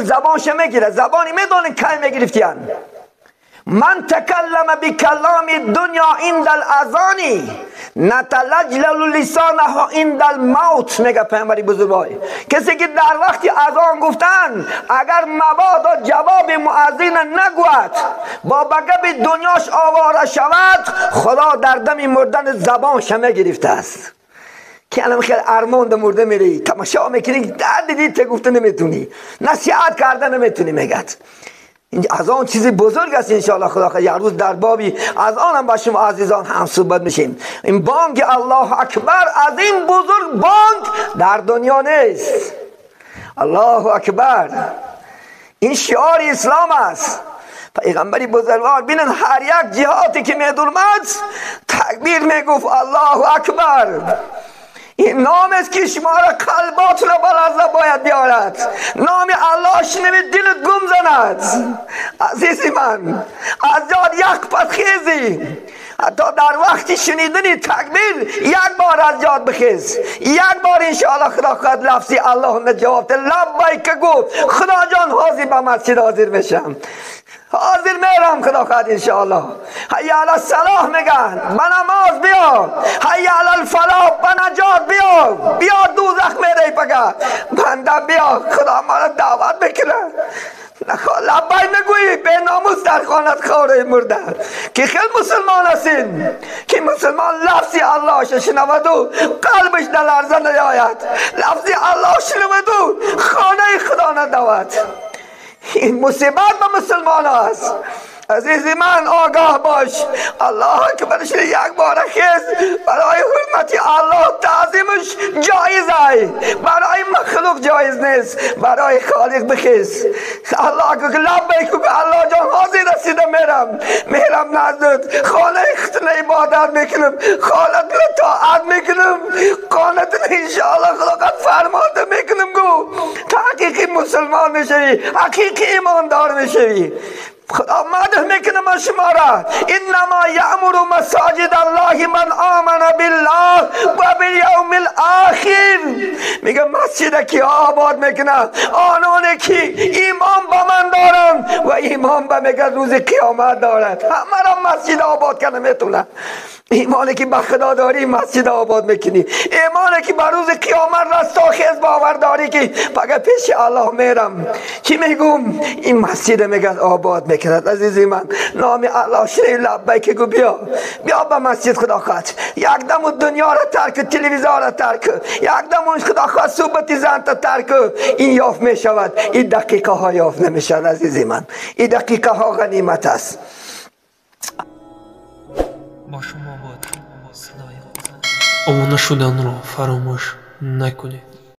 زبانش میگیره. زبانی میدونین کی میگرفتیان؟ من تکلم بکلام دنیا عند الاذان نتلجلل لسانه عند الموت. میگه پیامبر بزرگوار کسی که در وقت اذان گفتن اگر مبادا جواب مؤذن نگوید، با بگب دنیاش آواره شود، خدا در دم مردن زبانش میگرفته است. که الان خیلی ارمان مرده میری تماشا میکنی، درد دیدی ته گفته نمیتونی، نصیحت کرده نمیتونی. میگد از آن چیزی بزرگ است. انشاءالله خدا یک روز در بابی از آن هم با شما عزیزان هم صحبت میشیم. این بانگ الله اکبر از این بزرگ بانگ در دنیا نیست. الله اکبر، این شعار اسلام است. پیغمبری بزرگوار بینن هر یک جهاتی که میدورمد تکبیر میگفت الله اکبر. این نام است که شما را قلبات را بلرزه باید بیارد. نام الله شنوید دلت گم زند. عزیزی من از جاد یک پس خیزی، حتی در وقت شنیدن تکبیر یک بار از جاد بخیز، یک بار انشاءالله خدا خواهد لفظی الله جواب ده. لبیک گفت خدا جان حاضر به مسجد حاضر میشم، حاضر میرم خدا خواهد انشاءالله. حی علی الصلاح میگن به نماز بیا، حی علی الفلاح به نجات بیا، بیا دوزخ میری پگه بنده بیا، خدا ما را دعوت میکنه. لبیک نگویی به ناموس در خانت خواره مرده که خیلی مسلمان هستین که مسلمان لفظی الله شنود و قلبش در لرزه نیاید، لفظی الله شنود و خانه خدا ندود. این مصیبت به مسلمان است. عزیزی من آگاه باش، الله اکبرش یک بار خیز برای حرمت الله تعظیمش جایز است، برای مخلوق جایز نیست، برای خالق بخیز. الله که لبیک الله جان حاضر رسیده میرم، میرم نزدت، خانه ختنه عبادت میکنم، خانه طاعت میکنم، خانه انشاءالله خدا فرمانده میکنم. گو حقیقی مسلمان میشوی، حقیقی ایماندار میشوی. خدا مدح میکنه من شما را. انما یأمر مساجد الله من آمن بالله و بالیوم الاخر. میگه مسجد کی آباد میکنه؟ آنان که ایمان با من دارن و ایمان به میگه روز قیامت دارد. همه را مسجد آباد کنه میتونه. ایمانی که به خدا داری مسجد آباد میکنی، ایمانی که به روز قیامت رستاخیز باور داری که فقط پیش الله میرم، چی میگم؟ این مسجد میگه آباد میکند. عزیزی من نام الله شنی لبیک گو بیا، بیا به مسجد خدا خواهد. یک دم دنیا را ترک، تلویزیون را ترک، یک دم خدا خواهد صحبت زن تا ترک. این یافت میشود، این دقیقه ها یافت نمیشود. عزیزی من این دقیقه ها غنیمت است. با شما بود صدای. обуна шуданро фаромӯш накунед.